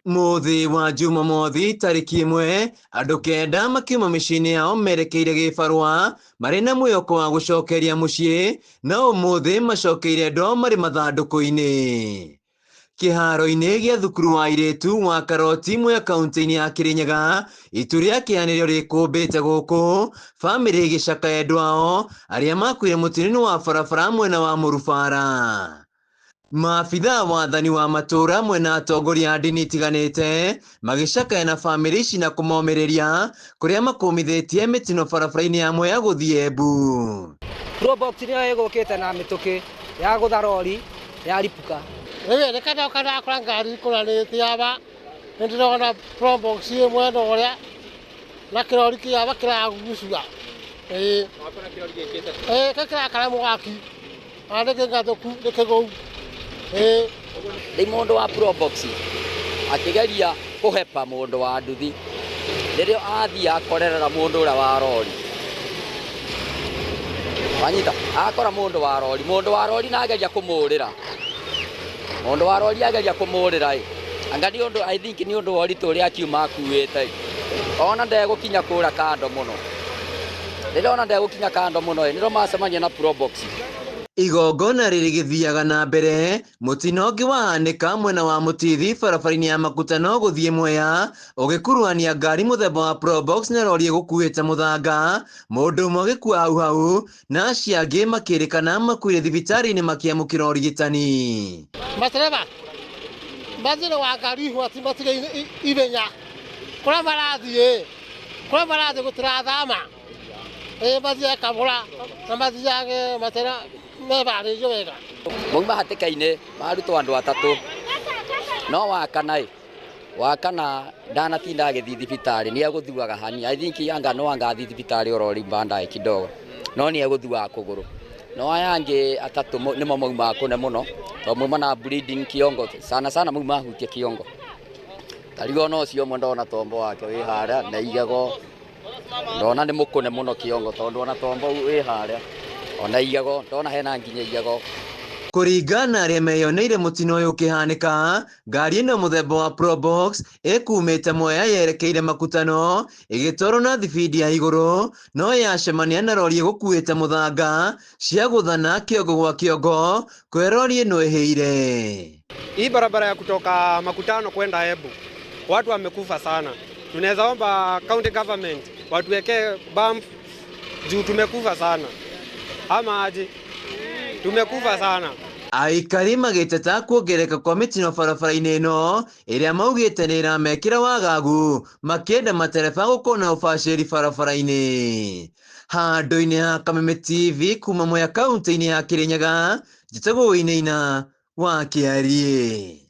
Mũthĩ wa Jumamothi tarĩki 1 andũ 9 makiuma mĩciĩ-inĩ yao merekeire gĩbarũa marĩ na mwĩhoko wa gũcokeria mũciĩ no ũmũthĩ macokeire andũ marĩ mathandũkũ-inĩ. Kĩharo-inĩ gĩa thukuru wa airĩtu wa Karoti Mwea kaunti-inĩ ya Kirinyaga itu rĩa kĩanĩrĩro rĩkũmbĩte gũkũ bamĩrĩ ĩgĩcakaya endwa ao arĩa makuire mũtino-inĩ wa barabara mwena wa Mũrubara. Maabithaa wathani wa matũũra mwena atongoria a ndini itiganĩte magĩcakaya na bamĩrĩ ici na kũmomĩrĩria kũrĩa makũmithĩtie mĩtino barabara-inĩ ya Mwea gũthiĩ Embu. Probox nĩyo ĩgũkĩte na mĩtũkĩ ya gũtha rori ya ripuka. Rĩu reke ndoka ndakora ngari ikũranĩte aba, nĩ ndĩrona Probox ĩ mwena ũrĩa na kĩrori kĩaba kĩragucua. Ĩĩ. Ĩĩ kĩu kĩrakara mwaki. Na nĩ kĩgathũku nĩ kĩgũu. Ĩĩ. Rĩu mũndũ wa Probox akĩgeria kũhepa mũndũ wa nduthi, rĩrĩa athiĩ akorerera mũndũ ũrĩa wa rori. Wanyita? Akora mũndũ wa rori, mũndũ wa rori na ageria kũmũrĩra. Mũndũ wa rori ageria kũmũrĩra ĩ, anga nĩ ũndũ, I think nĩ ũndũ wa ũritũ ũrĩa akiuma akuĩte ĩ, ona ndegũkinya kũra kando mũno. Rĩrĩa ona ndegũkinya kando mũno ĩ, nĩrĩo macemania na Probox. Igongona rĩrĩgĩthiaga na mbere mũtino ũngĩ wahanĩka mwena wa Mũtithi barabara-inĩ ya Makutano gũthiĩ Mwea ũgĩkuruhania ngari mũthemba wa Probox na rori ĩgũkuĩte mũthanga, mũndũ ũmwe agĩkua hau hau na acio angĩ makĩrĩkana makuire thibitarĩ-inĩ makĩamũkĩra ũrigitani. Matereba mathire wa ngari ihwati matige ihenya kũrĩa marathiĩ kũrĩa marathiĩ gũtirathama ĩ mathiage kahora na mathiage matera mebarĩirio wega. Mauma hatĩka-inĩ marutwo andũ atatũ no wa kana ĩ wa kana ndanatinda agĩthiĩ thibitarĩ nĩ egũthuaga hani. I think anga no anga athiĩ thibitarĩ oro rĩu baadaye kidogo no nĩ egũthuaga kũgũrũ. No aya angĩ atatũ nĩmo mauma kũne mũno tondũ mauma na bleeding kĩongo sana sana mauma hutie kĩongo. Ta rĩu ona ũcio ũmwe ndona tombo wake wĩ harĩa na igego ndona nĩ mũkũne mũno kĩongo tondũ ona tombo wĩ harĩa ona igego ndona hena nginya igego. Kũringana na arĩa meyoneire mũtino ũyũ ũkĩhanĩka, ngari ĩno mũthemba wa Probox ĩkumĩte Mwea yerekeire Makutano ĩgĩtwarwo na thibindi ya igũrũ no yacemania na rori ĩgũkuĩte mũthanga ciagũthana kĩongo gwa kĩongo kwe rori ĩno ĩhĩire. Hii barabara ya kutoka Makutano kwenda Embu watu wamekufa sana. Tunaweza omba county government watuwekee bump juu tumekufa sana, ama aje? Tumekufa sana. Aikari magĩteta kuongerereka kwa mĩtino barabara-inĩ ĩno ĩrĩa maugĩte nĩ ĩramekĩra wagagu makĩenda matereba gũkorwo na ũbacĩri barabara-inĩ. Handũ-inĩ ha Kameme TV kuma Mwea kaunti-inĩ ya Kirinyaga, njĩtagwo Wainaina wa Kĩariĩ.